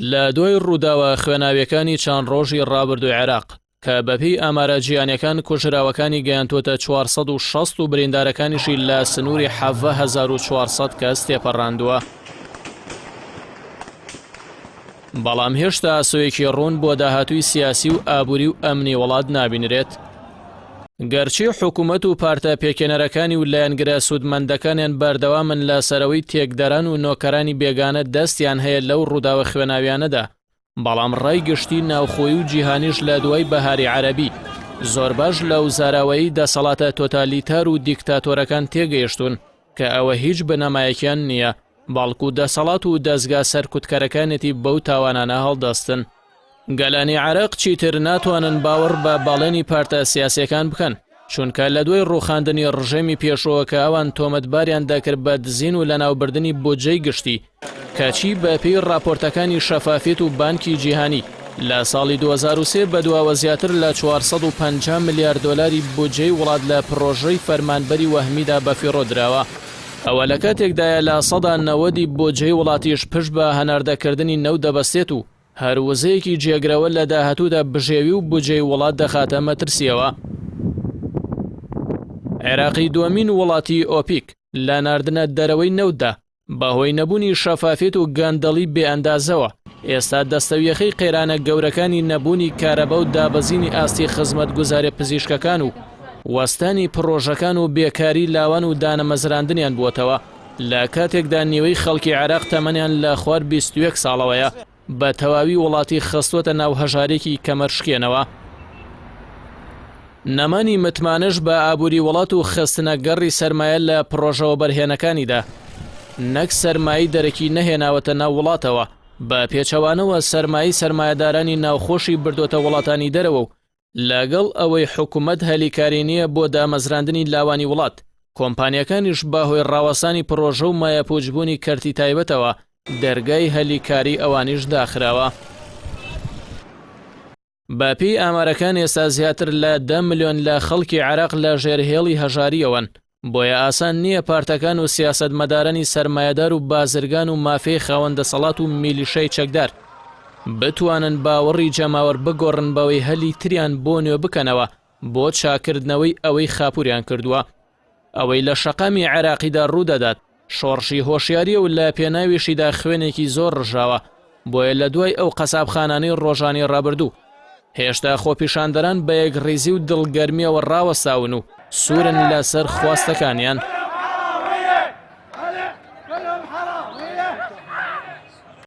لە دوای ڕووداوە خوێناویەکانی چەند ڕۆژی ڕابردووی عێراق، کە بەپێی ئامارە جیهانیەکان کوژراوەکانی گەیاندووەتە 460 و بریندارەکانیشی لە سنووری 17400 کەس تێپەڕاندووە. بەڵام هێشتا ئاسۆیەکی ڕوون بۆ داهاتووی سیاسی و ئابووری و ئەمنی وڵات نابینرێت. گەرچی حکومەت و پارتە پێکهێنەرەکانی و لایەنگرە سوودمەندەکانیان بەردەوامن لە سەرەوەی تێکدەران و نۆکەرانی بێگانە دەستیان هەیە لەو ڕووداوە خوێناویانەدا، بەڵام ڕای گشتی ناوخۆی و جیهانیش لە دوای بەهاری عەرەبی زۆرباش لەو زاراوەیەی دەسەڵاتە تۆتالیتار و دیکتاتۆرەکان تێگەیشتوون کە ئەوە هیچ بنەمایەکیان نییە بەڵکو دەسەڵات و دەزگا سەرکوتکەرەکانێتی بەو تاوانانە هەڵدەستن. گەلانی عێراق چیتر ناتوانن باوەڕ بە بەڵێنی پارتە سیاسیەکان بکەن، چونکە لە دوای ڕووخاندنی ڕژێمی پێشووەوە کە ئەوان تۆمەتباریان دەکرد بە دزین و لەناوبردنی بودجەی گشتی، کەچی بە پێی ڕاپۆرتەکانی شەفافیەت و بانکی جیهانی لە ساڵی 2003 بەدواوە زیاتر لە 450 ملیار دۆلاری بودجەی وڵات لە پڕۆژەی فەرمانبەری وەهمیدا بەفیڕۆ دراوە. ئەوە لە کاتێکدایە 90% ی بودجەی وڵاتیش پشت بە هەناردەکردنی نەوت دەبەستێت و هەر وزەیەکی جێگرەوە لە داهاتوودا بژێوی و بودجەی وڵات دەخاتە مەترسییەوە. عێراقی دووەمین وڵاتی ئۆپیک لە ناردنە دەرەوەی نەوتدا، بەهۆی نەبوونی شەفافیەت و گەندەڵی بێ ئەندازەوە، ئێستا دەستەویەخەی قەیرانە گەورەکانی نەبوونی کارەبا و دابەزینی ئاستی خزمەتگوزاریە پزیشکەکان و وەستانی پڕۆژەکان و بێکاری لاوان و دانەمەزراندنیان بووەتەوە. لە کاتێکدا نیوەی خەڵکی عێراق تەمەنیان لە خوار 21 ساڵەوەیە، بە تەواوی وڵاتی خستووەتە ناو هەژارییەکی کەمەرشکێنەوە. نەمانی متمانەش بە ئابووری وڵات و خستنە گەڕی سەرمایە لە پڕۆژە وەبەرهێنەکانیدا، نەک سەرمایەی دەرەکی نەهێناوەتە ناو وڵاتەوە، بە پێچەوانەوە سەرمایەی سەرمایەدارانی ناوخۆشی بردۆتە وڵاتانی دەرەوە و لەگەڵ ئەوەی حکومەت هەلی کاری نییە بۆ دامەزراندنی لاوانی وڵات، کۆمپانیاکانیش بەهۆی ڕاوەستانی پڕۆژە و مایەپووچبوونی کەرتی تایبەتەوە دەرگای هەلی کاری ئەوانیش داخراوە. بەپێی ئامارەکان ئێستا زیاتر لە دە ملیۆن لە خەڵکی عێراق لە ژێر هێڵی هەژارییەوەن، بۆیە ئاسان نییە پارتەکان و سیاسەتمەدارانی سەرمایەدار و بازرگان و مافیای خاوەن دەسەڵات و میلیشای چەکدار بتوانن باوەڕی جەماوەر بگۆڕن بەوەی هەلی تریان بۆ نوێ بکەنەوە بۆ چاککردنەوەی ئەوەی خاپوریان کردووە. ئەوەی لە شەقامی عێراقیدا ڕوودەدات شۆڕشی هۆشیارییە و لە پێناویشیدا خوێنێکی زۆر ڕژاوە، بۆیە لە دوای ئەو قەسابخانانەی ڕۆژانی ڕابردوو، هێشتا خۆپیشاندەران بە یەکڕیزی و دڵگەرمییەوە ڕاوەستاون و سوورن لەسەر خواستەکانیان.